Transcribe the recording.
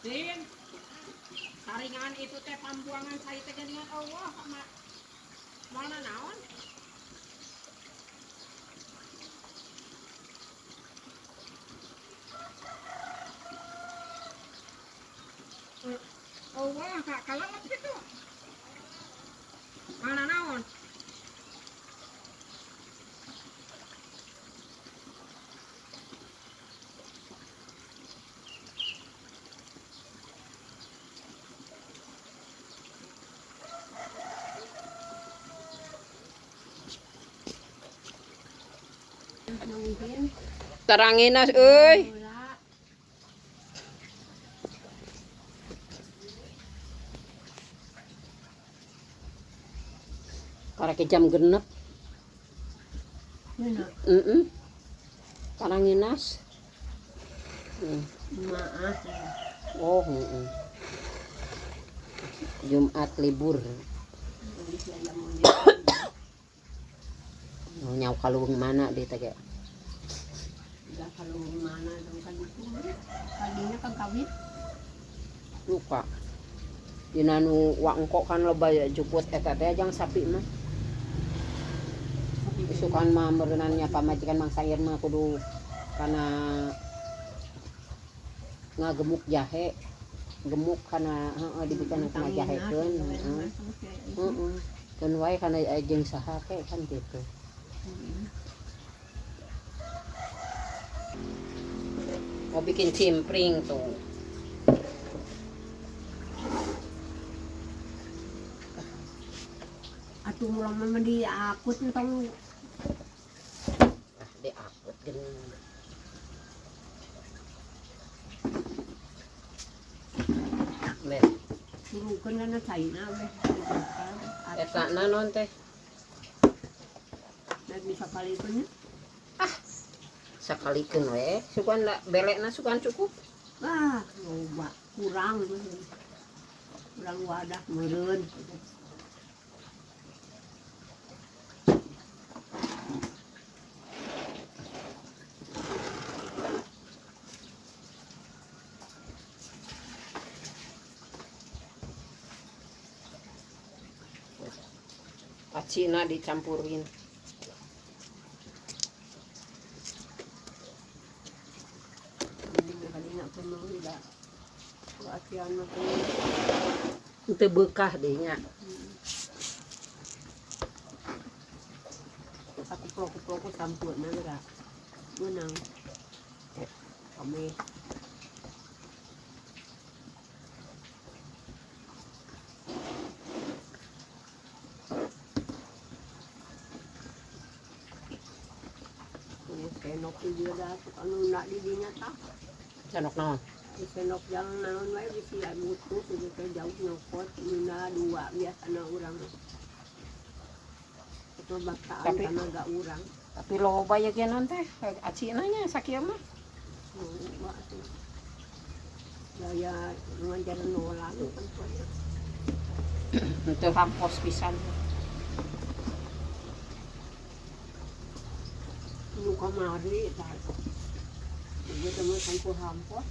Din. Saringan itu teh pambuangan saya teh geuningan Allah sama mana naon? Allah kak kalau gitu. Mana naon? Teranginas euy. Karek jam 6. Heeh. Taranginas. Maaf. Oh, heeh. Jumat libur. Oh, nyaw kaluweng mana di teh ge? Udah kalau mana dong kan itu. Paginya kan kawin. Luka. Dina nu wangkok kan loba juput eta teh jang sapi mah. Isukan mah meureunannya pamajikan Mang Sair mah kudu kana ngagemuk jahe. Gemuk kana heeh dibikeun kana jahekeun heeh. Heeh. Keun wae kana jeung saha ke kan gitu. Mau bikin cimpring tuh. Atuh ulah mah diakut entong. Ah, diakut geuning. Meh, Suruhkeun kana caina weh. Eta naon teh? Nek bisa kalikeun. Sakalikeun we, sugan da belekna sugan cukup. Ah, loba kurang. Kurang wadah meureun. Acina dicampurin. Teu beukah deh nya. Aku ploku-ploku sampurna geura. Meunang. Kami. Senok juga dah suka nunda di dinya tah. Senok naon? Senok yang naon wae bisi butuh gitu teh jauh nyokot nunda dua biasana urang. Itu baktaan tanaga urang. Tapi loba ya ge naon teh acina nya sakieu mah. Loba tuh. Gaya ngajar nolak kan. Teu hampos pisan. Nu kamari tah. Ieu teh mah sampur hampos.